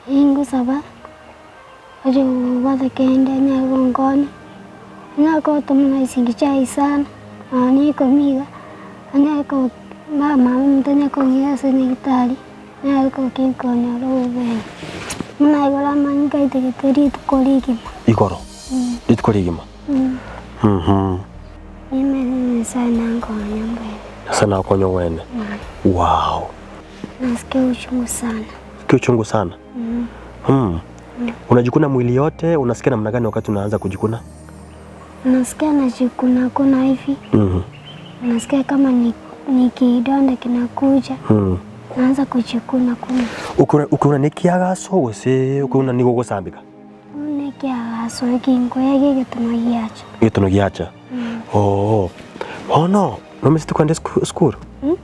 Ingosaba oche kobwata kende anyare gonkonya, anyare gotoma na chisegi chia isano nonya na ikomi iga, anyare ko mama ominto anyare kong'ira ase nyagetari, anyare gokinkonyora obobeni. Buna igoro amanyinga aitegete rituko rigima. Igoro? Rituko rigima? Mhm. Nimanye Nyasaye nankonye mbwene. Nyasaye nagokonye obwene? Wow. Nasikia uchungu sana. Sikia uchungu sana? Mm. Unajikuna mwili yote, unasikia namna gani wakati unaanza kujikuna? Nasikia najikuna kuna hivi. Mm. Nasikia kama ni, ni kidonda kinakuja. Mm. Naanza kujikuna kuna. Ukiona ukiona ni kiagaso gose ukiona nigo gosambika? Buna ekiagaso ekinkoya gegetuma giacha. Getono giacha. Oo. Bono nomisete kwenda esukuru?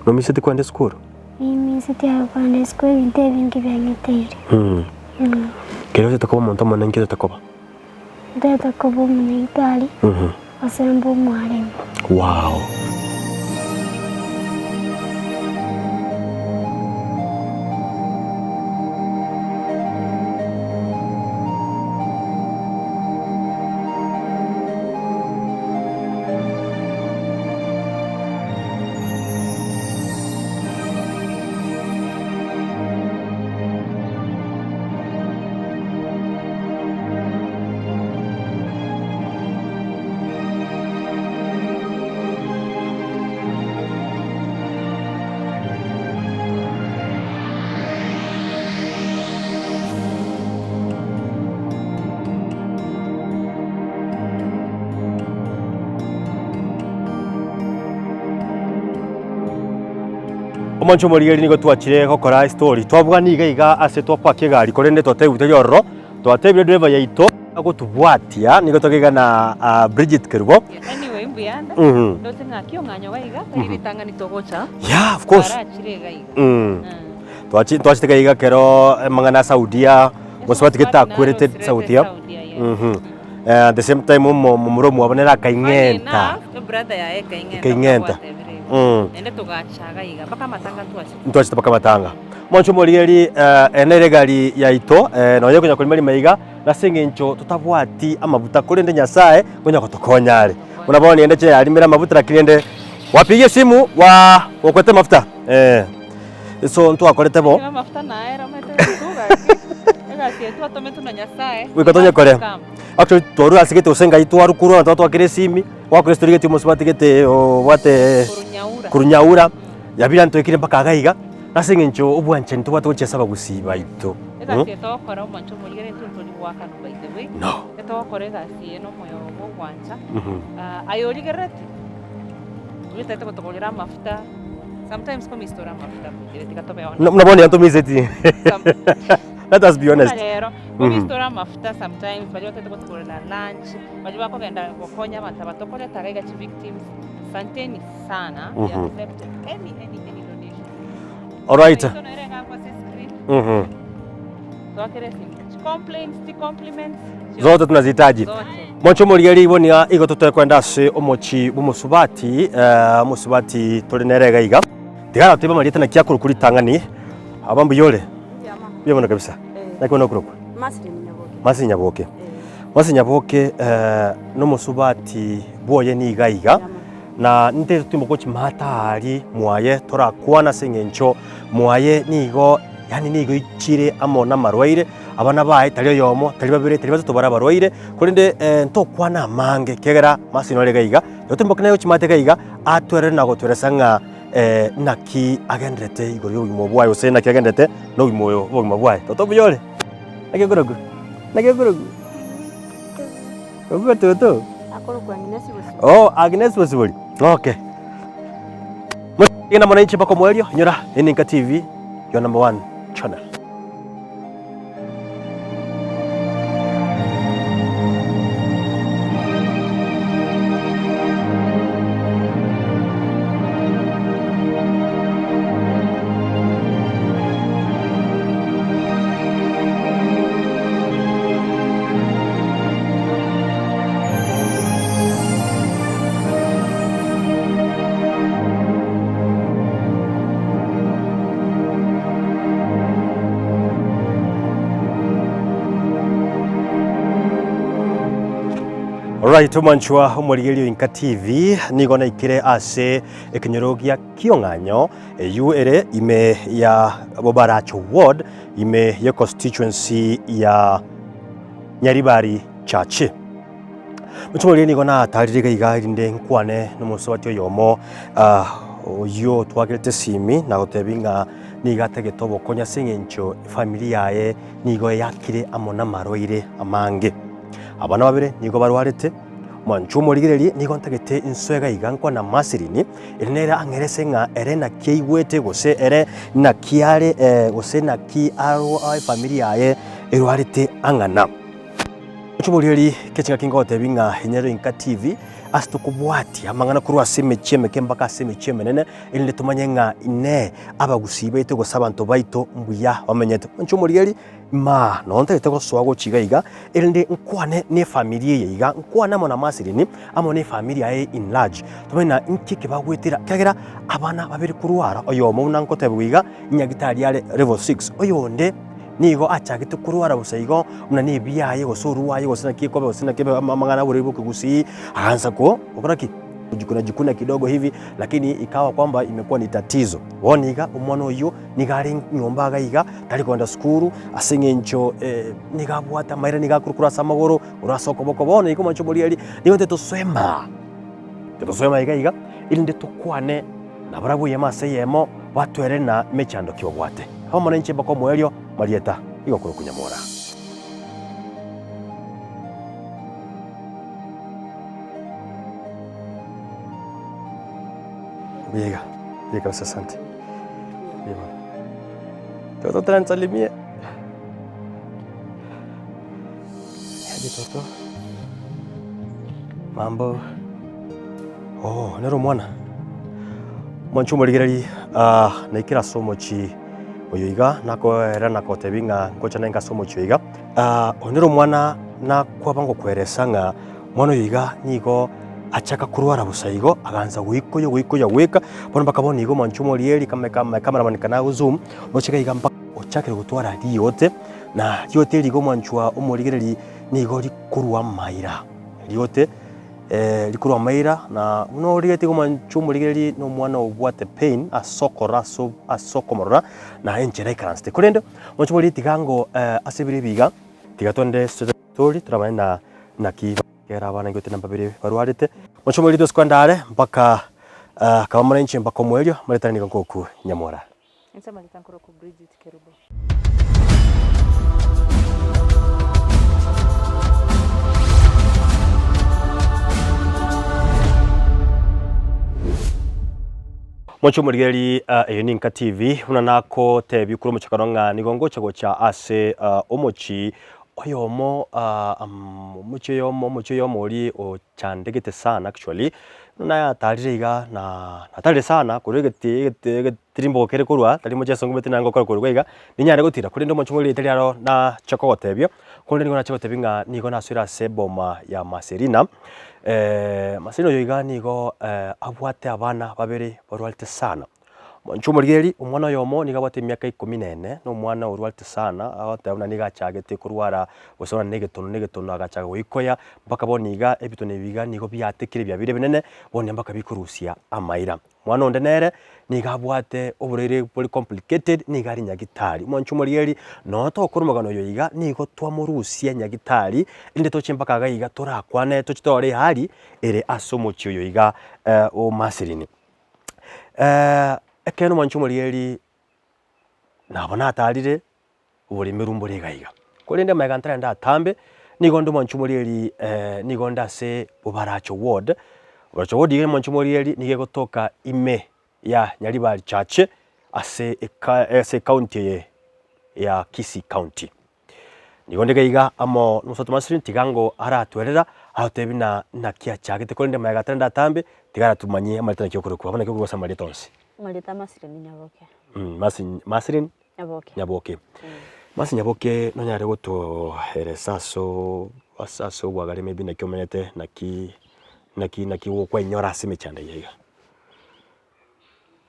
Nomisete kwenda esukuru? Nimisete aye kwenda esukuru ebinto ebinge biang'eteire. Kero otagete koba omonto omonene nki otagete koba? Ntagete koba omonyagetari, gose mbe omwalimu. Wow. Omonche omorigeri nigo twachire gokora estory, twabwana iga iga ase twapakia egari korende twatebigwe tari ororo, twatebire driver yaito agotobwatia nigo togaiga na Bridget Kerubo. Anyway, mbuyande Mhm. ndoche ng'aki ong'anyo iga iga tari ritang'ani togocha Yeah, of course. twarachire iga iga Mm. Twachi twachete iga iga kero amang'ana a Saudia, gose batigete akwerete Saudia. Mhm. Eh, at the same time omo omomura omwabo nere Funny akaing'enta. enough, ebrother yaye ekaing'enta Ekaing'enta. buna gwatebire igo. Mm. Naende togacha iga iga mpaka amatanga ntwachete. Ntwachete mpaka amatanga. Mwanche omorigeri eh, eye nere egari yaito eh, nonya okonya korima rima iga, nase eng'encho totabwati amabuta korende Nyasaye konya gotokonya are. Buna bono niende chiarimire amabuta lakini rende wapigia esimu wa okwete mafuta eh. So ntwakorete bo. Ekero amafuta naere omanyete gotuga gaki, egasi eye twatometwe na Nyasaye, Goika tonyekore. Actually twarure ase gete gose ngai twarwa korwa abanto batwakire esimi, gwakora estory gete omosubati gete obwate Korunyaura. korunyaura, yabire antoekire mpaka iga iga, ase eng'encho obwanchani tobwate gochia ase abagusii baito. Egasi eye togokora omonche omorigere intwe ntori goakanwa by the way, No. etogokora egasi eye na omoyo bwa ogwancha, aye origerereti, oria otagete gotogorera amafuta, sometimes komistore amafuta kogere tiga tobe honest. Buna bono yantomiseti. Let us be honest. Buna rero, komistore amafuta sometimes baria batagete gotogorera lunch, baria bakogenda gokonya abanto aba tokoreta iga iga chivictims, asanteni sana, we accept any any any donation. Alright. Yaito nere iga ase screen. Twakere esimi. Chicomplaints, chicompliments, Zote tunazihitaji. Zote. Monche omorigeri igo niga igo totekwenda ase omochi bw'omosubati, eh, omosubati tore nere iga iga. Tiga aratebe amarieta naki akorokwa ritang'ani, aba mbuya ore? Mbuya mono kabisa. Naki bono okorokwa? Mercy Nyaboke. Mercy Nyaboke eh, nomosubati bwoye niga iga, na nintagete toimoke gochia maate aria mwaye torakwane ase eng'encho mwaye nigo yaani nigo ichire amo namarwaire, abana baye tari oyomo, tari babere, tari batato bare abarwaire, korende ntokwana amange ekiagera Mercy nore iga iga, ekero toimoke naye gochia maate iga iga, atwerere na gotweresa ng'a naki agenderete igoro y'obogima obo bwaye gose naki agenderete na obogima oyo obogima bwaye. Toto mbuya ore? Naki okorokwa? Naki okorokwa? Okorokwa toto? Akorokwa Agnes Bosibori. Oh, Agnes Bosibori, okay. Genda mono inche mpaka omoerio, inyora, eye Ninka TV, your number one channel. Alright, omwanchwa omorigereria o Inka TV, nigo naikire ase ekenyoro gia Kiong'anyo, eywo ere ime ya Bobaracho Ward, ime ye constituency ya Nyaribari Chache. Omochie oria nigo natarire iga iga erinde nkwane nomosubati oyomo oyio otwakerete esimi na gotebia ng'a nigo atagete obokonyi ase eng'encho efamiri yaye nigo eyakire amo namarwaire amange. Abana babere nigo barwarete, mwanche omorigererie nigo ntagete insoe iga iga nkwane na Marceline, ere nere ang'erese ng'a ere naki aigwete gose ere naki are gose naki arwa efamiri yaye erwarete ang'ana. Chiborieri kechingaki ngogotebi ng'a inyare Inka TV ase tokobwatia amang'ana korwa ase emechie emeke mpaka ase emechie emenene erinde tomanye ng'a inee abagusii baito gose abanto baito mbuya bamenyete. Inche omorigereria maa nonye ntagete gosoa gochia iga iga erinde nkwane na efamiri eye iga, nkwane amo na Marceline amo na efamiri yaye in large tomanye ng'a inki eke bagwetera ekiagera abana babere korwara oyomo buna ngotebiwa iga nyagitari are level six, oyonde. Nigo achagete korwara bosa igo, buna nebiaye gose orwaye gose naki ekobe gose naki ebe amang'ana aboreri bw'ekegusii, akaansa ko gokora ki? Kujikuna jikuna kidogo hivi lakini ikawa kwamba imekuwa ni tatizo. Bono iga omwana oyio nigo are nyomba iga iga, tari kogenda sukuru ase eng'encho nigo abwate amaira nigo akorwa korwa ase amagoro, korwa ase okoboko, bono iga omwancho omorigereria, nigo ntagete tosoe maa, tosoe maa iga iga, erinde tokwane. Nabarabwo eyemo ase eyemo batwere na mechando ki babwate. Amo nainche mpaka omoerio, marieta igo korokwa Nyamora. Mbuya iga, mbuya kabisa asante. Mbuya mono. Toto tena nisalimie. Aje toto. Mambo. Oh, nere omwana. Mwanche omorigereri, ah, naikire ase omochie oyo iga, nakoera nakotebi ng'a ngocha nainga ase omochie oyo iga. Ah, oyo nere omwana nakwaba ngokweresa ng'a omwana oyo iga nigo achaka korwara bosa igo, agansa goikoywa goikoywa goika, bono mpaka bono iga omwanche omorieri kama kama cameraman kana agozoom, roche iga iga mpaka ochakire gotwara riote. Na riote eri iga omwanchwa omorigereri nigo rikorwa amaira, riote rikorwa amaira na buna origetie iga omwanchwa omorigereri na omwana obwate pain ase okorora ase ase okomorora na enchera aikaransete. Korende omwanchwa omorigereri tiga ango ase ebiro ebi iga, tiga twende story toramanye na naki kera abana ingote namba babere barwarete. Omwanchwa omorigereri twese kwenda are mpaka akaba more inche mpaka omoerio, moretane nigo nkoku nyamora. Inse amarita nkorokwa Bridget Kerubo. Moche omorigereria uh, eye ninka TV buna nakotebia korwa omochakano ng'a nigo ngocha gocha ase uh, omochi oyomo uh, um, omochi oyomo omochi oyomo oria ochandegete sana actually buna nayatarire iga na natarire sana korwa egeti egeti egeti Tirimbogo kere korwa, tari mocheso ngumeti naye ngokora korwa iga, ninyare gotira, korende omochie bwe rieta riaro nache kogotebia, korende nigo nache gotebia ng'a nigo nasoire ase eboma ya Marcelina, Marcelina oyo iga nigo abwate abana babere barwarete sana. Omonche omorigereria, omwana oyomo nigo abwate emiaka ikomi na ene, na omwana orwarete sana, agoteba buna nigo achagete korwara gose buna na egetono na egetono agachaka goikoya, mpaka bono iga ebitono ebi iga nigo biatekire biabeire ebinene, bono mpaka bikorusia amaira. Omwana onde nere nigo abwate oborwaire bore complicated, nigo are nyagitari. Omwanchi omorigereria, nonya togokora omogano oyo iga, nigo twamorusia nyagitari, rinde toche mpaka iga iga torakwane toche torore ehali ere ase omochie oyo iga o Marceline. Ekeene omwanchi omorigereria, nabo natarire. oboremeru mbore iga iga. Korende amaiga ntarende atambe, nigo onde omwanchi omorieri nigo onde ase Bobaracho ward, Bobaracho ward iga omwanchi omorieri nigo egotoka ime ya Nyaribari Church ase eka ase ecounty eye ya Kisii County. Nigo onde iga iga amo na omosacha Marceline tiga ango aratwerera arotebi buna naki achagete korende amaiga atarende atambe tiga aratumanyie amarieta naki okorokwa, abwo naki okorokwa ase amarieta onsi. Amarieta Marceline Nyaboke. Marceline Nyaboke. Nyaboke. Mercy Nyaboke nonyare gotoeresa aso ase ase obwagare maybe naki omenyete naki naki naki gokwenyora ase emechando eye iga.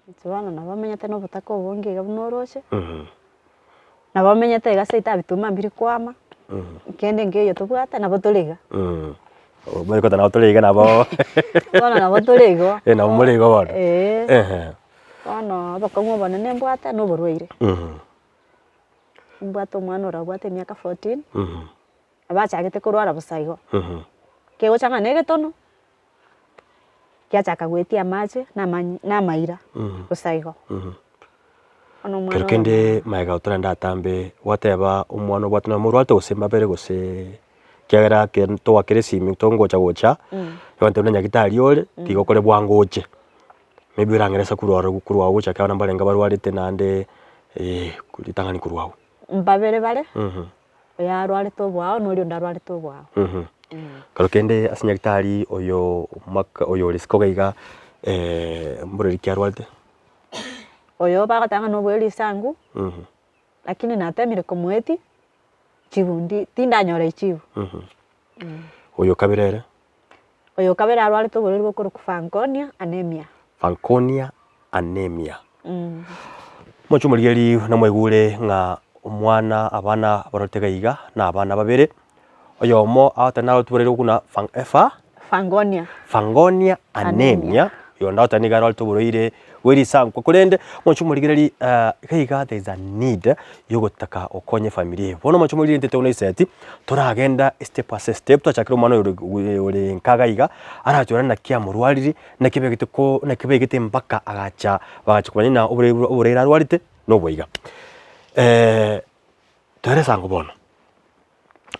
Inche bono nabo menyete na obotaka obonge iga buna oroche, nabo menyete iga seito ebituma mbiri kwama, kende nkeiyo tobwate nabo tore iga. Omanye koteba nabo tore iga nabo Bono nabo tore igo. Eh, nabo more igo bono. Eeh. Ehe. Bono obokong'u obonene mbwate na oborwaire. Mbwate omwana ore obwate emiaka 14, nabo achagete korwara bosa igo. Kegocha ng'a na egetono, kiachaka goetia amache na amanyi na amaira bosa igo. Bono omwana Kero oyo kende magega otarenda atambe gwateba omwana obwate nonya morwate gose mbabere gose ekiagera kero toakera esimi tongocha gocha, egento buna nyagetari ore, tiga okore bwango oche. Maybe orang'ere ase korwa ororo korwa agwo gocha ekiagera mbarenge barwarete naende ritang'ani korwa agwo. Mbabere bare, oyo arwarete oboao na oria onde arwarete oboao. Kero kende ase nyagetari oyo omaka oyo ore isiko iga iga mboreri ki arwarete? Oyo bagoteba ng'a noboe risangu, lakini natemire komoetia, chibu ndi tindanyora echibu. Oyo kabere ere? Oyo kabere arwarete oborwaire bokorokwa Fanconi anemia. Fanconi anemia. Omochie omorigereria namwaigure ng'a omwana abana barorete iga iga na abana babere, oyomo agoteba narorete oborwaire buna fan efa Fangonia. Fangonia anemia, oyonde agoteba nigo arorete oborwaire bwe risankwa korende omochie omorigereria iga iga there is a need yogotaka gokonya efamiri eye. Bono omochie omorigereria intwe tore eseti, toragenda estep ase estep twachakire omwana oyo ore ore nka iga iga, arachore naki amorwariri, naki abegete ko naki baigete mpaka agacha bagacha komanya ng'a oborwaire oborwaire arwarete noboiga. Toere esango bono,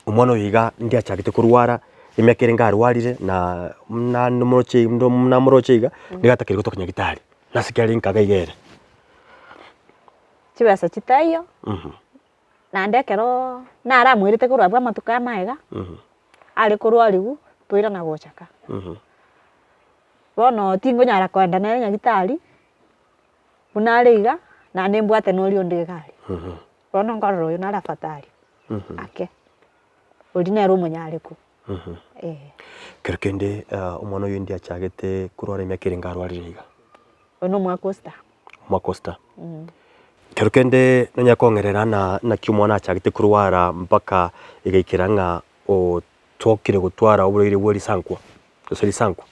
omwana oyo iga ndiachagete korwara, emiaka ere nkarwarire na buna nomoroche namoroche iga, nigo atakeire gotoka nyagetari, nase ki arenge nkaga iga ere. Chibesa chitaiyo, naende ekeroo naramoirete korwa abwo amatuko amaega, are korwariwu toirana gocha ka. Bono tingonyara koenda nere nyagetari, buna are iga, naende nimbwate na oria onde iga aria. Bono nkorora oyo nare afadhali ake, oria nere omonyareku, eh. Kero kende omwana oyo ndi achagete korwara emiaka ere nkarwarire iga? Oyo na omwaka o sita. Omwaka o sita. Kero kende nonye kong'erera ng'a naki omwana achagete korwara mpaka egaikera ng'a otokire gotwara oborwaire bwa risankwa, gose risankwa.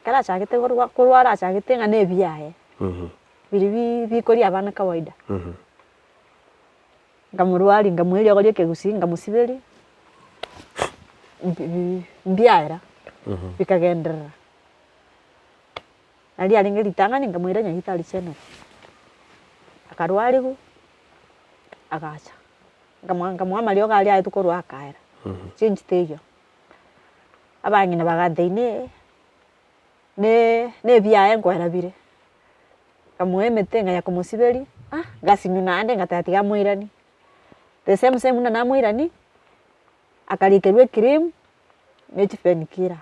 Ekero achagete korwa korwara achagete ng'a na ebiaye, biria bi bikoria abana kawaida. Nkamorwaria nkamoa eriogo ria ekegusii nkamosiberia, mbi bi mbiaera, bikagenderera. Nari riarenge ritang'ani nkamoira nyagetari general, akarwariwu, agacha, nkamoa nkamoa amariogo aria aetwe korwa akaera, chinche teiyo. Abang'ina bagantebia ne ne na ebiaye nkoera bire, nkamoa emete ng'aya komosiberia, ah ngasinywa naende ngateba tiga amoiranie, the same same buna namoirania, akarikerwa ecream na echipainkiller,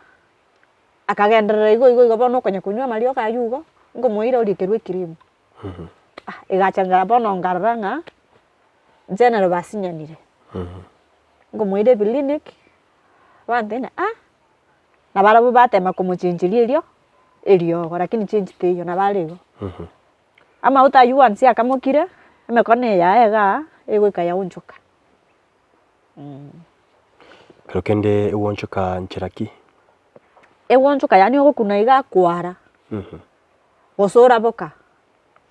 akagenderera igo igo igo bono okonya konywa amariogo aywo igo, nkomoira orikerwa ecream, ah egacha nga bono nkarora ng'a, inche nero basinyanire, nkomoira eclinic, bantebia ng'a ah. Nabarabwo batema komochencheria erio eriogo, lakini chenchi teiyo, nabo are igo. Amaguta aywo onsi akamokire, emekono eye yaye igaa, egoika yaonchoka. Ekero kende egoonchoka nchera ki? Egoonchoka yaani ogokuna iga kwara, gose oraboka,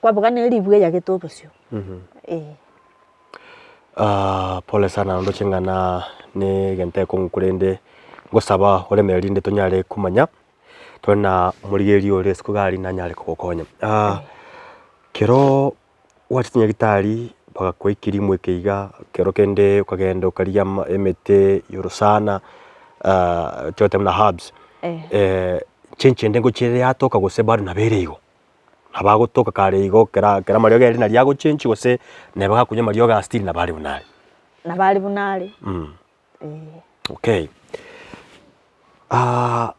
kwaboka na eribu eyagete obosio, eh. Pole sana ndoche ng'a na negento ekong'u korende ngosaba oremereri rinde tonyare komanya, tore na omorigereria ore isiko iga aria nanyare kogokonya. Kero gwachete nyagetari bagakoa ekirimo eke iga, kero kende okagenda okarigia ama emete ya orosana toyota buna herbs, chenche ende ngochia yatoka gose bado nabo ere igo? Nabo agotoka kare igo kera kera amariogo ere naria agochenchia gose neba gakonywa amariogo aa still nabo are buna are. Nabo are buna are, eh. Okay,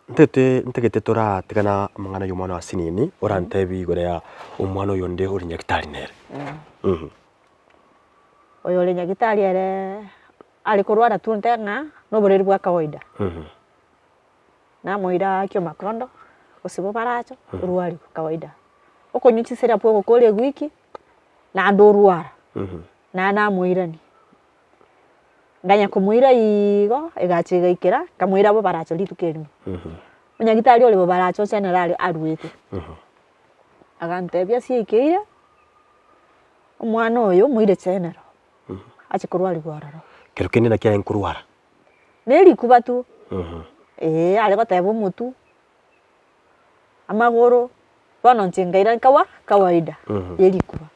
ntete ntagete toratigana amang'ana ya omwana o asinini, orantebi igoro ya omwana oyo onde ore nyagetari nere. Oyo ore nyagetari ere, are korwara tu nte ng'a na oborwaire bwa kawaida. Namoira kiomakondo, gose bobaracho, orwarigwe kawaida. Okonywa chisirapu ogokora ewiki, naende orwara, naende namoirania. Nkanya komoira iigo, egacha egaikera, nkamoira bobaracho rituko erimo. Omonyagitari ore bobaracho oche nere are aruete, agantebia ase yaikeire, omwana oyo moire general, ache korwariwa ororo. Kero kende naki aye nkorwara? Na erikuba tu, eeh are goteba omotwe, amagoro, bono inche nkaira nkawa kawaida ya erikuba.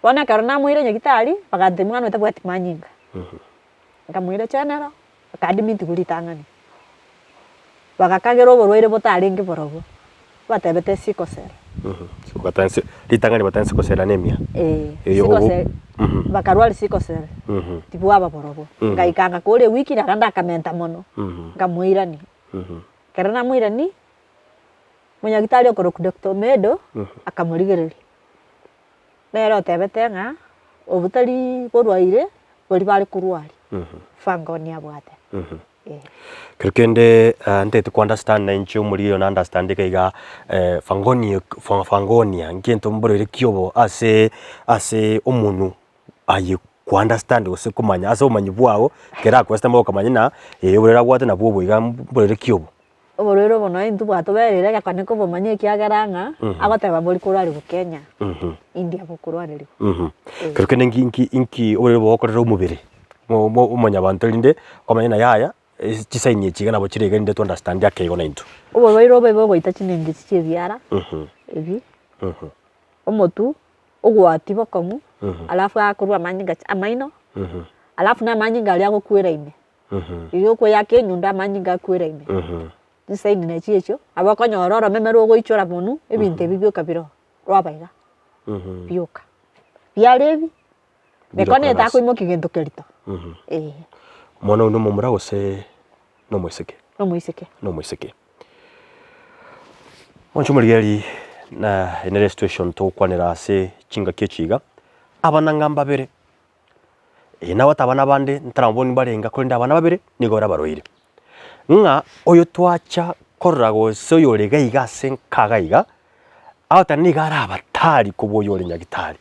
Bono ekero namoira nyagitari, bagantebia mwana oyo tabwati manyinga, nkamoira general, bakaadimitiwa ritang'ani, bagakagera oborwaire botarenge borobwo, batebete sickle cell. Ritang'ani batebete sickle cell anemia? Eeh, Eyo sickle obo- cell, bakarwaria sickle cell, tibwaba borobwo. Ngaika ngakora ewiki naende akamenta mono, nkamoirania. Ekero namoirania, omonyagitari okorokwa Doctor Omedo, akamorigereria, nere otebete ng'a obo tari borwaire boria bare korwaria, fangoni abwate, eh. Kero kende ntagete ko understand na inche omoriri oyo na understand iga iga fangoni fangonia ngento mborwaire ki obo ase ase omonwe aye ko understand gose komanya ase obomanyi bwao ekero akwesete mokomanya ng'a eh oborwaire abwate nabwo obo iga mborwaire ki obo. Oborwaire obo nonya intwe bwatobereire egekone kobomanya ekiagera ng'a agoteba mbori korwarigwa Kenya, India bokorwarerigwa. Kero kende nki nki nki oborwaire bogokorera omobere mo mo omonyabanto erinde omanye ng'a yaya chisaini echi iga nabo chire iga erinde to understand ake igo naintwe. Oborwaire obo bogoita chinengechi chia ebiara ebi, omotwe ogwati bokong'u, alafu akorwa amanyinga amaino, alafu na amanyinga aria agokwera ime. Riria okoyaka enyundo amanyinga akwera ime, chisaini nachio echio, nabo okonyora oromeme rogoichora monwe, ebinto ebi bioka bire oo, rwaba iga, bioka. Biara ebi, mekone etakoimokia gento kerito, eh. Omwana oyio nomomura gose nomoiseke? Nomoiseke. Nomoiseke. Mwanche omorigereria na nere situation togokwanera ase chingaki echi iga, abana ng'a mbabere. Eye nabwate abana bande ntaramoboni mbarenge korende abana babere nigo bare abarwaire. Ng'a oyo twacha korora gose oyore iga iga ase nka iga iga, agoteba nigo are abatari kobua oyore nyagitari.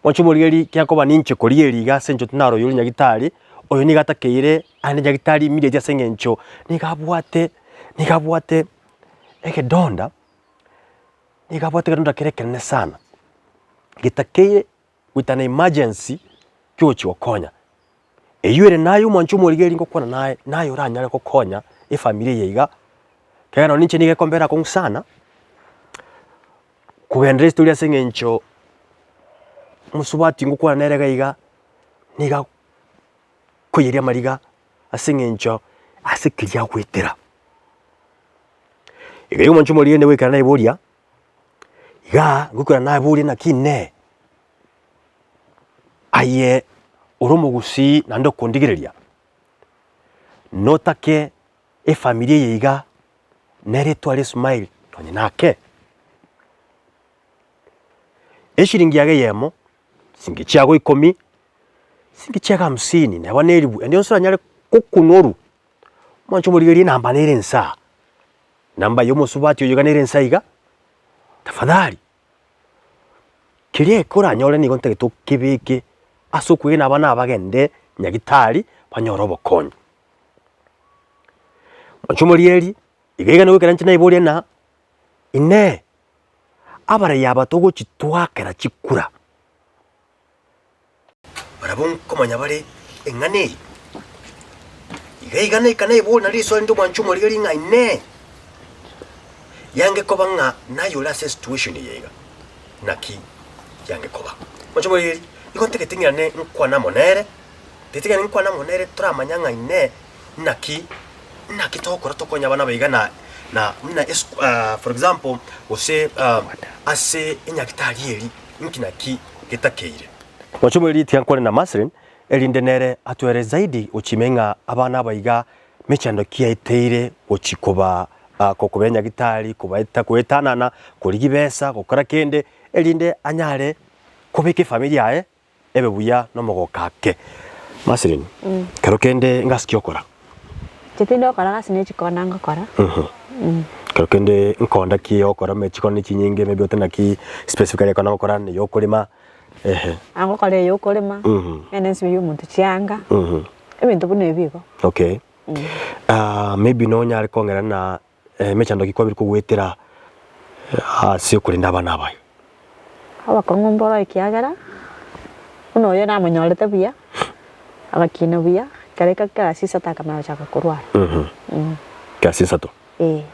Mwanche omorigereria kiakoba ninche korigereria iga ase eng'encho naro oyore nyagitari, oyo nigo atakeire aende nyagitari immediately ase eng'encho nigo abwate nigo abwate egedonda, nigo abwate egedonda kere ekenene sana, getakeire with an emergency kiogochia gokonya. Eywo ere naye omwancha omorigereria ngokwana naye, naye oranyare gokonya efamiri eye iga, ekiagera nonye ninche nigo ekombera akong'u sana, kogenderera estory ase eng'encho mosubati ngokwana nere iga iga, niga akoiyeria amariga ase eng'encho ase keria agoetera. Iga igo omwancha omorigereria nigo goikera naiboria. Igaa ngoikora naborie naki inee, aye ore omogusii naende okondigereria, notake efamiri eye iga nere etware esmile nonye nake? Eshiringi yago eyemo, chingi chiago ikomi, chingi chiago hamsini, neba na eribu, ende yonsi oranyare kokunorwa, mwanche omorigererie enamba nere inse aa. Namba y'omosubati oyo iga nere inse aiga, tafadhali, keria eke oranyore nigo ntagete okebeke ase okwegena abana aba bagende nyagitari banyore obokonyi. Mwanche omorieri, iga iga nigo ekero inche naiboria ng'a inee, abaraiyo aba togochitwakera chikura. Barabwo nkomanya bare eng'ana eye. Iga iga naika naibore nario risoa rinde omwancho omorigereria ng'a inee, yange koba ng'a naye ore ase esituation eye iga, naki yange koba. Omwancho omorigereria, nigo ntagete ng'irane nkwane amo nere, ntagete ng'irane nkwane amo nere toramanya ng'a inee, naki naki togokora tokonye abana aba iga na na buna esuku for example gose ase enyagitari eria inki naki getakeire. Mwanche omoriri tiga nkwane na Maslin, erinde nere atwere zaidi gochimia ng'a abana aba iga mechando ki yaeteire gochi koba koba enyagitari, kobaeta koetanana, korigia besa, gokora kende, erinde anyare kobeka efamiri yaye ebe buya na omogoko ake. Maslin, kero kende ngasi ki okora? Inche tindi gokora gasi ne chikona ngokora. Kero kende nkonda ki ogokora ime chikona ne chinyinge maybe ote naki specifically ekona gokora na eyo okorema. Ehe. Agokora eye okorema, ng'ende nsiberie omonto chianga, ebinto buna ebio igo. Okay. Maybe nonyare kong'era na emechando ki kwabire kogoetera ase okorenda abana aba iga? Obokong'u mboro ekiagera, buna oyo namonyorete buya, agakina buya, ekero aika class isato akamanya gochaka korwara. Class isato? Ee.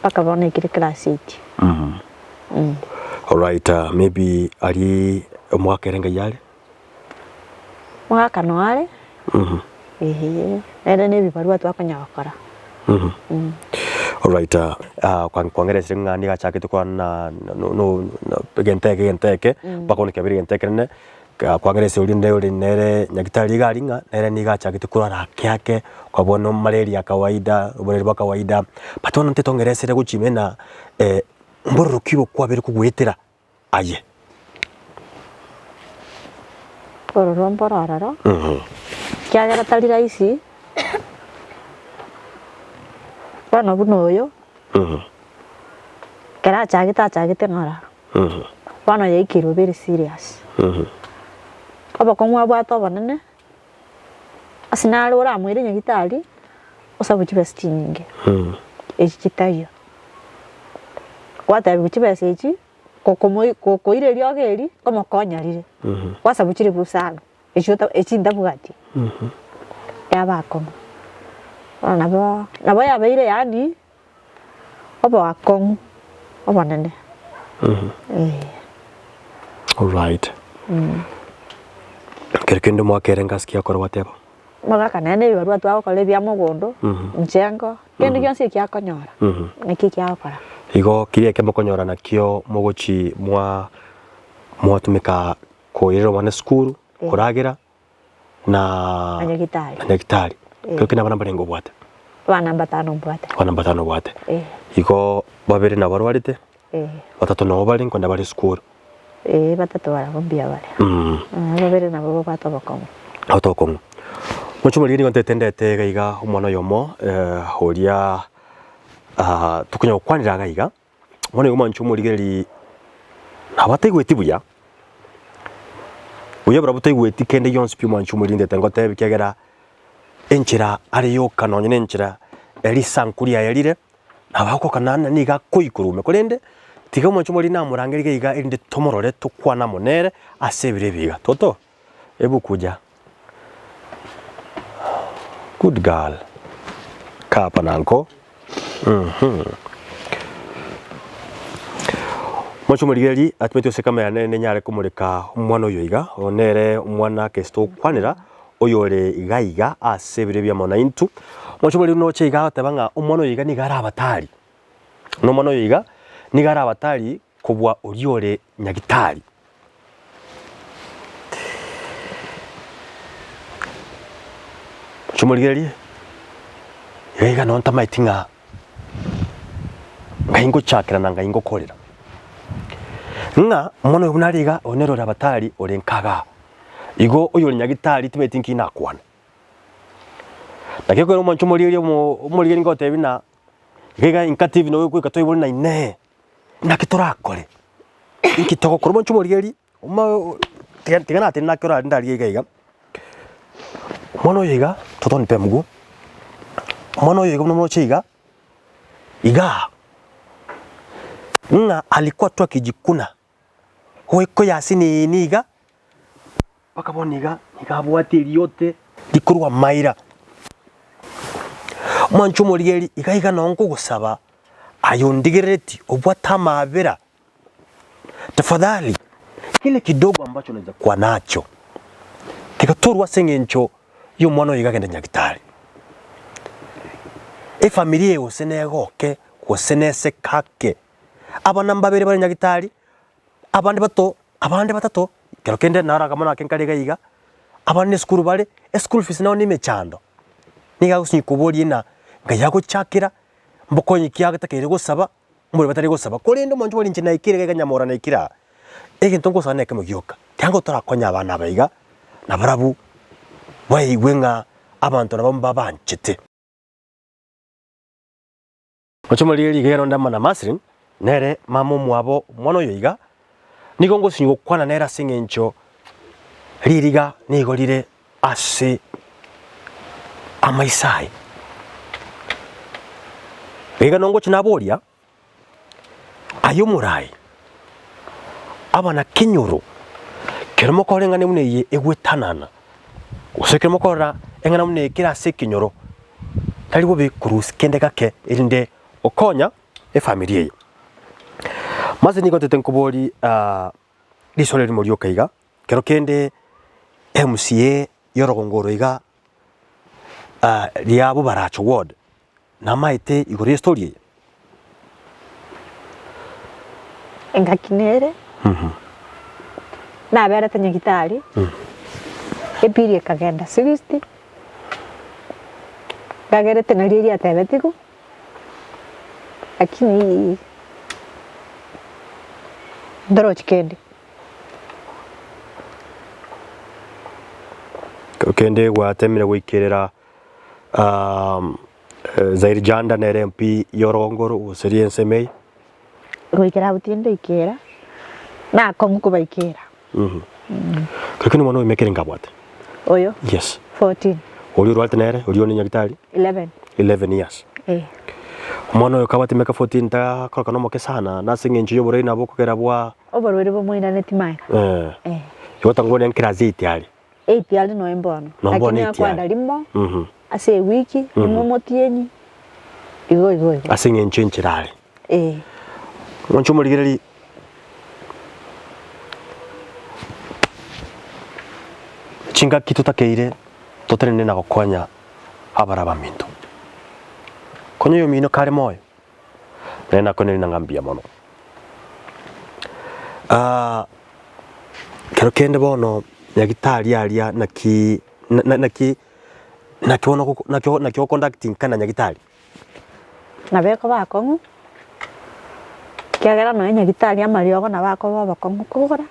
Mpaka bono aikire class eight. Alright, maybe aria omogaka ere ngai are? Omogaka noo are, eeh, nere na ebibarua twakonyara gokora. Alright, kwangeresire ng'a nigo achakete korwa na egento eke egento eke, mpaka bono kiabeire egento ekenene, kwangeresia oria onde ore nere nyagetari iga aria ng'a nere nigo achagete korwara ake ake, kwa bono malaria ya kawaida, oborwaire bwa kawaida, but bono ntete ongeresere gochia ime na mbororo ki bokwabeire kogoetera aye? Ororo mboro ororo, ekiagera tari rahisi, bono buna oyo, ekero achagete achagete ng'ora, bono yaikire very serious. Obokong'u abwate obonene, ase nare oramoire nyagitari, osabe chibesa chinyinge, echi chitaiyo. Gwatebiwa chibesa echi, gokomoi gokoira eriogo eri, nkomokonya rire, gwasabwa chilifu isano, echio ota echi ntabwati, yaba akong'u. Bono nabo nabo yabeire yaani oboakong'u obonene eh. Alright. Ekero kende omwakere ngasi ki akore gwateba? Omogaka nere na ebibarua twagokora ebia mogondo, mchengo, kende gionsi eki akonyora, naki eki agokora. Igo keria eke mokonyora nakio mogochi mwa mwatumeka koirera omwana esukuru, koragera, na Na nyagitari. na nyagitari. Eh. Kero kende abana mbarenge obwate? Abana mbatano mbwate. Abana mbatano obwate. Eh. Igo babere nabo barwarete, Eh. batato nabo bare nkonda bare esukuru. Eh, batato barabwo mbuya bare. Babere nabo babwate obokong'u. Babwate obokong'u. Mochie omoriri nigo ntete ndete iga iga omwana oyomo oria tokonya gokwanera iga iga, omwana oyo mwanche omorigereri nabo ataigweti buya, buya barabwo taigweti kende gionsi pi omwanche omoriri ntete ngotebi ekiagera enchera are yoka nonye na enchera risanku riaye rire. Nabo agokana ng'a nigo akoikorwa ime, korende tiga omonche omoria namorangerie iga iga erinde tomorore tokwane amo nere ase ebiro ebi iga. Toto, ebu kuja. Good girl. Kaa hapa na uncle. Uhum. Omonche omorigereria atimeti ase ekamera nere nenyare komoreka omwana oyo iga, oyo nere omwana ase togokwanera. Oyore iga iga ase ebiro ebi amo naintwe. Omochie oria noche iga agoteba ng'a omwana oyo iga nigo are abatari, na omwana oyo iga nigo are abatari kobua oria ore nyagitari. Chimorigererie, iga iga nonye ntamaeti ng'a ng'ai ngochakera na ng'ai ngokorera. Ng'a omwana oyo buna are iga, oyo nere ore abatari ore nka igaa. Igo oyore nyagitari timanyeti nki nakwane. Naki ekero omwancho omorigereria omo omorigereria ngotebi ng'a iga iga inka TV noyo goika toibore na inee, naki torakore? Inki togokora? Omwancho omorigereria oma tiga tiga natende naki orare ndarigie iga iga, omwana oyo iga toto nipe mguu, omwana oyo iga buna moroche iga, igaa, ng'a alikuwa tu akijikuna. Goika ase nini iga, mpaka bono iga nigo abwate eriote rikorwa amaira. Omwancho omorigeri iga iga noo nkogosaba aye ondigerereti obwate amaabera, tafadhali kile kidogo ambacho unaweza kuwa nacho, tiga torwe ase eng'encho ya omwana oyo iga agende nyagitari. Efamiri eye gose negoke gose neseke ake. Abana mbabere bare nyagitari, abande bato, abande batato, ekero kende naro akamwana ake nkare iga iga, abande esukuru bare, eschool fees nabo na emechando. Nigo agosinywa koboria ng'a ngai agochakera, mbokonyi ki agatakeire gosaba, mbori batari gosaba. Korende omonto oria inche naikire iga iga nyamora naikire aa, egento nkosaba na ekemo gioka, kianga torakonye abana aba iga, nabarabwo baigwe ng'a abanto nabo mbabanchete. Oche morigererie iga onde amo na Maslin, nere mama omwabo omwana oyo iga, Nigo ngosinywa gokwana nere ase engencho ririga nigo rire ase amaiso aye. Iga nongochia naboria, Aye omoraai, abanakenyoro, kero mokora eng'ana buna eye egwetanana, gose ekero mokorora eng'ana buna eye kere ase ekenyoro, tari bobe korusia kende gake erinde gokonya efamiri eye. Mase nigo ntete nkoborie riswali erimo rioka iga, kero kende MCA y'orogongo oro iga ria Bobaracho ward, namaete igoro y'estory eye? Engaki nere, naberete nyagitari, ebill ekagenda 60, ngagerete nario riatebetigwe. Lakini ntorochi kende. Ekero kende gwatemire goikerera Zairi Janda nere MP y'orogongo oro gose ri'ensemo eye. Goikera abwo tindaikera, nakong'u kobaikera. Ekero kende omwana oyo emiaka erenge abwate? Oyo? Yes. 14. Oria orwarete nere, oria one nyagitari? 11. 11 years. Eh. Omwana oyo kabwate emiaka 14 takorokana omoke sana, nase eng'encho y'oborwaire nabo okogera bwa. Oborwaire bomoiraneti magega. Eh. Eh. Igo tang'u one class eight are. Eight are noe mbono. Noe mbono Lakini eight are. akwenda rimo, Mhm. ase ewiki, rimo omotienyi, igo igo igo. Ase eng'encho enchera are. Eh. Mwanche omorigererie chingaki totakeire totenene na gokonya abare abaminto. Konya oyomino kare moyo, naye nakoineria ng'a mbuya mono. Kero kende bono nyagitari aria naki naki naki bono naki oconducting kana nyagitari. Nabo ekoba akong'u, ekiagera nonya nyagitari amariogo nabo akoba obokong'u kogora,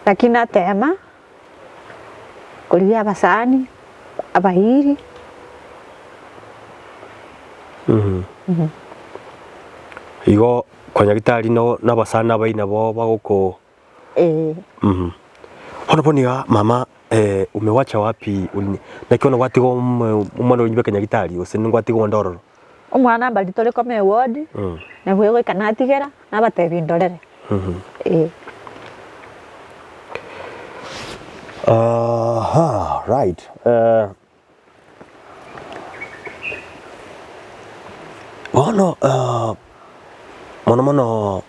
lakini natema korigia abasani, abairi. Igo kwa nyagitari no na abasani abairi nabo bagoko. Ee. Bono bono iga mama umewacha wapi naki bono gwatiga omwana oria bweka nyagitari gose ngwatiga onde ororo? Omwana mbari tore koma eward, nabo egoika natigera, nabatebia ndorere, ee. Aha right Bono mono mono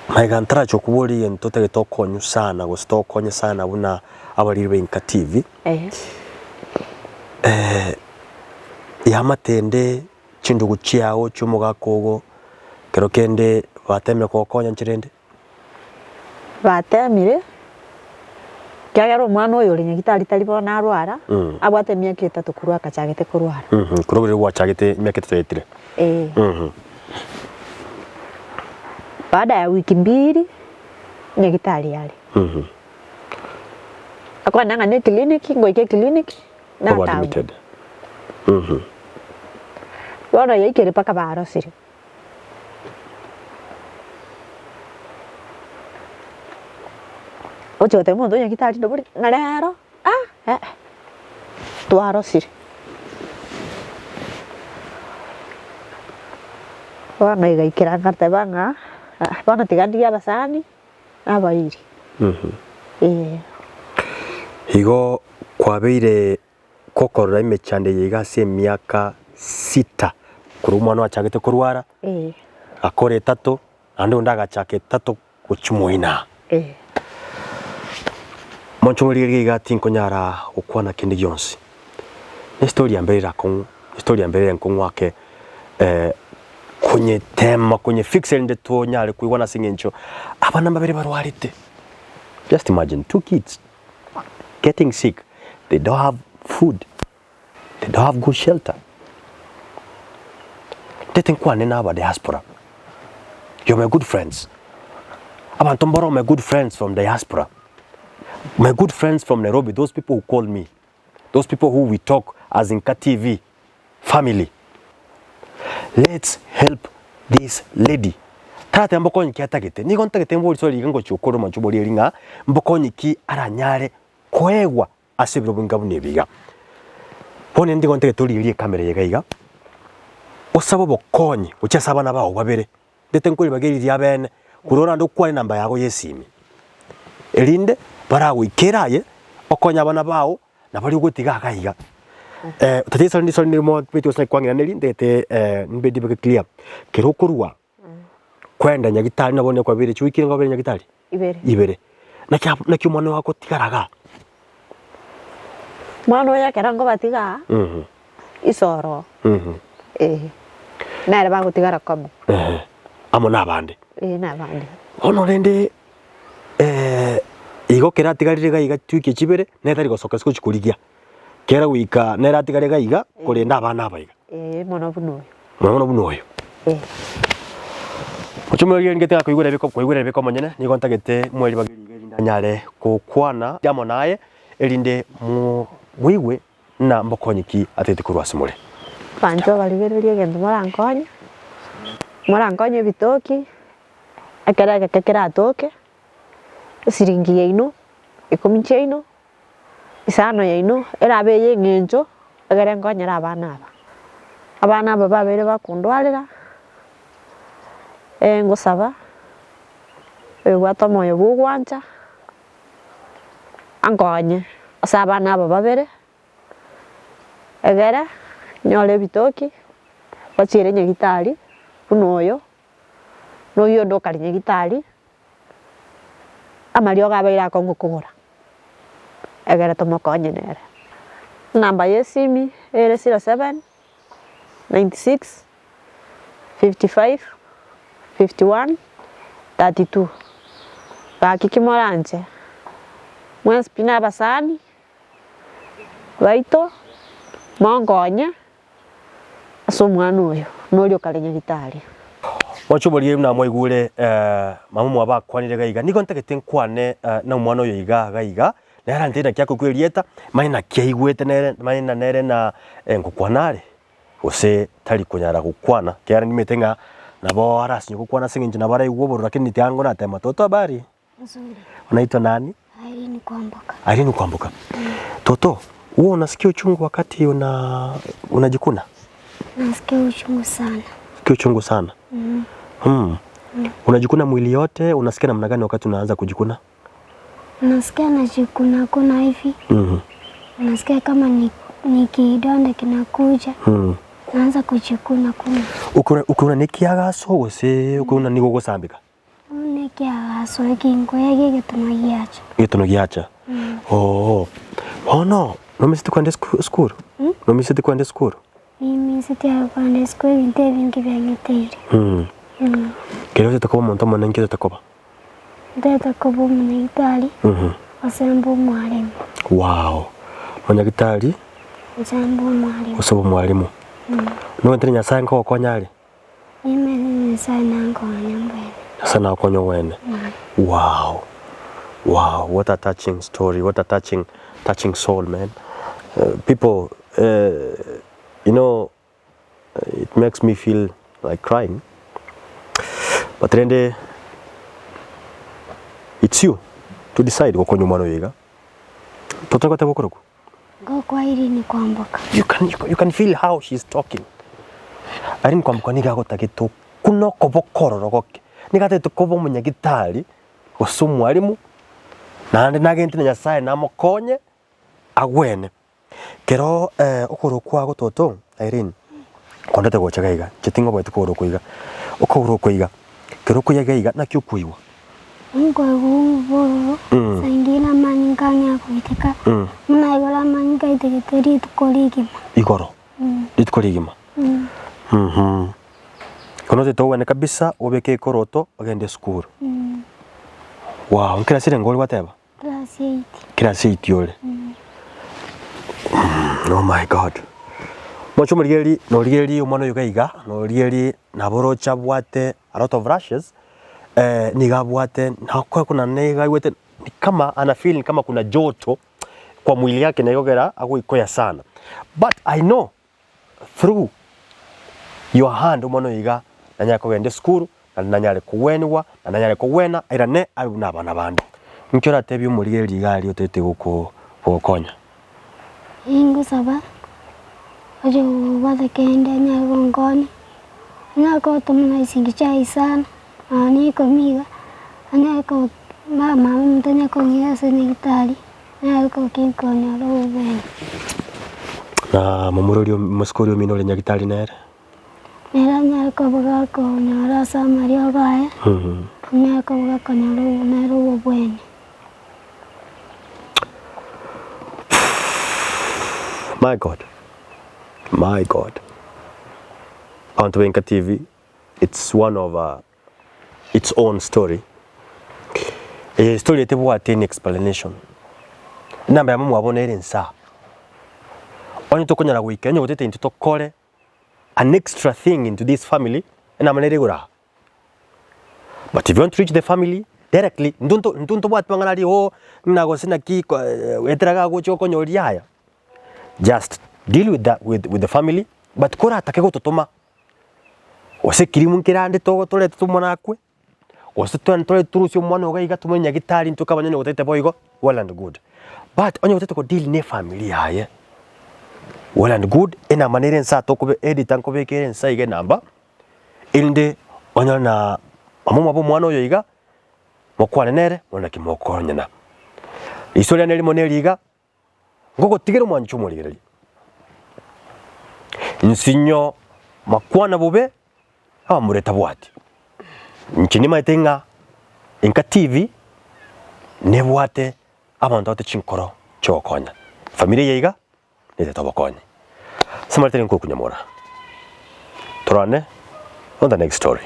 magega ntaracha koboria egento otagete okonywe sana gose tokonye sana buna abariri ba Inka TV, eamate ende chindugu chiago chia omogaka ogo, ekero kende batemire kogokonya nchera ende? Batemire, ekiagera omwana oyo ore nyagitari tari bono arwara, abwate emiaka etato korwa akachagete korwara. Korwa riria gwachagete emiaka etato yaetire. Ee. Baada ya wiki mbili, nyagitari are. Akwana ng'a ne eclinic, ngoika eclinic, Oba natangwa. admitted. Bono yaikire mpaka barosire. Oche gotebia omonto onye gitari ndobori ng'a rero ah eh eh, twarosire. Bono igaikera ngateba ng'a ah bono tiga ndigie abasani, na abairi, eh. Igo kwabeire Gokorora emechando eye iga ase emiaka sita, korwa omwana ochagete korwara, agakora etato, naende onde agachaka etato gochia moino. Monche morigererie iga tinkonyara gokwana kende gionsi. Ne story ya mbere erakong'u, story ya mbere ere enkong'u ake konyetema konye fix erinde tonyare koigwana ase eng'encho abana mbabere barwarete. Just imagine two kids. getting sick, they don't have food, they don't have good shelter. Ntete nkwane na aba diaspora, you're my good friends. Abanto mboro my good friends from diaspora, my good friends from Nairobi, those people who call me, those people who we talk as Inka TV family. Let's help this lady. Tarateba mbokonyi ki atagete, nigo ntagete mbori sori iga ngochia okore omonche oborie eri ng'a mbokonyi ki aranyare koegwa ase ebiro binga buna ebi iga. Bono nigo ntagete origererie ekamera eye iga iga, osabe obokonyi gochia ase abana bao babere, ndete nkoribaga eriri riabeene, korwa orande okwane enamba yago ya esimi, erinde baragoikere aye, okonye abana bao, na baria ogotiga iga iga. Tata esori ndisori nirimo beti gose kwang'iraneria ntagete mbe ndibeke clear, kero okorwa kwenda nyagitari nabo onye kwabeire chiwiki nigo kwabeire nyagitari? Ibere. Ibere. Naki ab naki omwana oyo agotigara igaa? Omwana oyo ekero nkobatiga aa, isoro eh, nere bagotigara komo. Ehe, amo na abande. Eh, na abande. Bono rende igo kera atigarire iga iga chiwiki echi ibere, nere tari gosoka ase gochia korigia, kera goika nere atigare iga iga korenda abana aba iga. Eh, mono buna oyo. Mono mono buna oyo. Eh. Oche moerio erinde tiga koigwera ebiko koigwera ebiko omonyene, nigo ntagete moe ribaga eri iga erinde anyare gokwana amo naye, erinde mo moigwe ng'a mbokonyi ki atagete korwa ase more. Abanto barigererie egento morankonye, morankonye ebitoki, ekero egeke keratoke, esiringi yaino, ikomi chiaino, isano yaino, erabe eye eng'encho, egere nkonyere abana aba. Abana aba babeire bakondwarera, ngosaba, oyobwate omoyo bwa ogwancha, ankonye ase abana aba babere, egere nyore ebitoki, bachiere nyagitari buna oyo. na oyio onde okare nyagitari, amariogo abeire akong'u kogora, egere tomokonye nere. Enamba ya esimi ere 07 96 55 51 32. Gaki ki moranche, mwensi pi na abasani baito, monkonye. Ase omwana oyo, noria okare nyagitari. Moche oborie buna mwaigure mama omwabo akwanire iga iga, nigo ntagete nkwane na omwana oyo iga iga iga, nere arantebie naki akorokwa erieta, manye naki aigwete nere, manye na nere na ngokwana are, gose tari konyara gokwana, ekiagera nimanyete ng'a nabo arasinye gokwana ase eng'encho nabo araigwe obororo lakini tiga ngonatema toto habari? Nzuri. Unaitwa nani? Irene Kwamboka. Irene Kwamboka. Toto, huwa unasikia uchungu wakati una unajikuna? Nasikia uchungu sana. Sikia uchungu sana? Mm. Mm. Unajikuna mwili yote, unasikia namna gani wakati unaanza kujikuna? Nasikia najikuna kuna hivi. Mhm. Nasikia kama ni, ni kidonda kinakuja. Mm. Naanza kujikuna kuna. Ukiona ukiona nikiagaso gose ukiona nigo gosambika? Buna ekiagaso ekenkoya gi'egetunwa giacha. Egetunwa giacha. Oo. Bono, nomiseti kwenda esku esukuru? Nomiseti kwenda esukuru? Nimiseti aye kwenda esukuru ebinto ebinge biang'eteire. Kero otagete koba omonto omonene nki otagete koba? Ntagete koba omonyagitari, gose mbe omwalimu. Wow! Omonyagitari, Gose mbe omwalimu. gose obe omwalimu. Nogentire Nyasaye nkogokonya are? Nimanye Nyasae nankonye mbwene. Nyasae nagokonye obwene. Wow! Wow! What a touching story, what a touching, touching soul man. People, you know, it makes me feel like crying, but rende it's you to decide gokonya omwana oyo iga. Totari goteba okorokwa? Ngokwa Irene kwamboka. You can, you can feel how she's talking. Irene kwamboka nigo agotagete okuna okoboko ororo goke. Nigo atagete koba omonyagitari gose omwalimu naende nagente na Nyasaye namokonye agwene. Kero okogoro kwago toto Irene kondete gocha iga iga, inche ting'oboeti kogoro oko iga, okogoro oko iga, kero okoiya iga iga naki okoigwa? Nkoigwa obororo, saa ingine amanyinga ang'e agoiteka, buna igoro amanyinga aitegete rituko rigima. Igoro? Rituko rigima? Bono otagete ogwene kabisa obeke ekoroto ogende esukuru. Wow, nkirasi renge ore gwateba? Class eight. Class eight ore. Oh my God. Moche omorigereria norigereria omwana oyo iga iga, norigereria nabo oroche abwate a lot of rashes, nigo abwate nakoe kuna nigo aigwete ni kama ana feel ni kama kuna joto kwa mwili yake na igogera agoikoya sana. But I know through your hand omwana oyo iga nanyare kogenda esukuru. Naende nanyare kogwenigwa, na nanyare kogwena, airane abe buna abana bande. Inki oratebie omorigereria iga aria otaete gokonya? Ningosaba oyobwate kende anyare gonkonya, anyare gotoma na chingi chia isano, nonya na ikomi iga, anyare ko mama omonto anyare kong'ira ase nyagetari, anyare gokinkonyora obobeni. Na momura oria omosike oria omino ore nyagetari nere? Nere anyare koba gakonyora ase amariogo aye, anyare koba gakonyora obo nere obobweni. My God, my God, abanto ba Enka TV, it's one of its own story, eye story etebwati any explanation, enamba yamo mwabo nere insaa, onye tokonyara goika onye gotete intwe tokore an extra thing into this family, enamba nere igoro aa. But if you want to reach the family directly, intwe nto intwe ntobwati mang'ana aria oo ng'a gose naki ko etera gagocha okonyoria yaya, just deal with the with with the family, but koratake gototoma, gose ekirimu nkerande togo torete omwana akwe, gose togende torete torusie omwana ogo iga tomoire nyagetari intwe kabanyene gotete boigo, well and good. But onye gotete ko deal na efamiri yaye, well and good, enamba nere nsa tokobe editor nkobekere ensa iga enamba. Erinde onyore na omomwabo omwana oyo iga, mokwane nere, mono naki mokonyana. Riso riane rimo neri iga, ngogotigera omwancho omorigereria. Nsinyo makwana bobe, abamura etabwati. Inche nimaete ng'a Enka TV nebwate abanto abate chinkoro chiogokonya. Familia eye iga. Netete obokonyi. Ase amaretari nkokunyamora. Tororane on the next story.